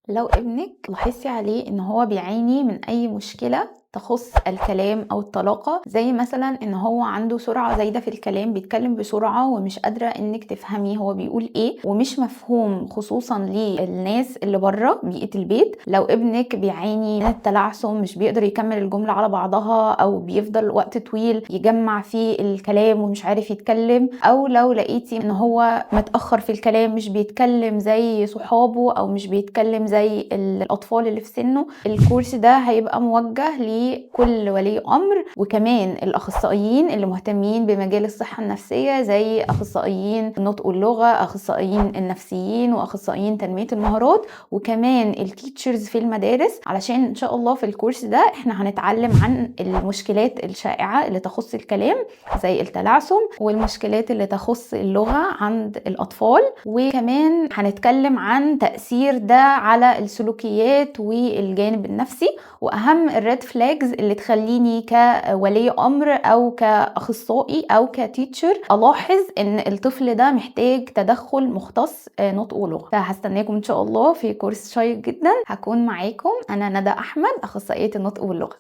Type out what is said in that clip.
لو ابنك لاحظتي عليه ان هو بيعاني من اي مشكلة تخص الكلام او الطلاقة، زي مثلا ان هو عنده سرعة زايدة في الكلام، بيتكلم بسرعة ومش قادرة انك تفهمي هو بيقول ايه ومش مفهوم، خصوصا للناس اللي بره بيئة البيت. لو ابنك بيعاني من التلعثم، مش بيقدر يكمل الجملة على بعضها او بيفضل وقت طويل يجمع فيه الكلام ومش عارف يتكلم، او لو لقيتي ان هو متأخر في الكلام، مش بيتكلم زي صحابه او مش بيتكلم زي الاطفال اللي في سنه، الكورس ده هيبقى موجه لكل ولي امر، وكمان الاخصائيين اللي مهتمين بمجال الصحة النفسية زي اخصائيين النطق واللغة، اخصائيين النفسيين، واخصائيين تنمية المهارات، وكمان ال teachers في المدارس، علشان ان شاء الله في الكورس ده احنا هنتعلم عن المشكلات الشائعة اللي تخص الكلام زي التلعثم، والمشكلات اللي تخص اللغة عند الاطفال، وكمان هنتكلم عن تأثير ده على السلوكيات والجانب النفسي، واهم ال red flags اللي تخليني كولي امر او كاخصائي او ك teacher الاحظ ان الطفل ده محتاج تدخل مختص نطق ولغه. فهستناكم ان شاء الله في كورس شيق جدا. هكون معاكم انا ندى احمد، اخصائية النطق واللغة.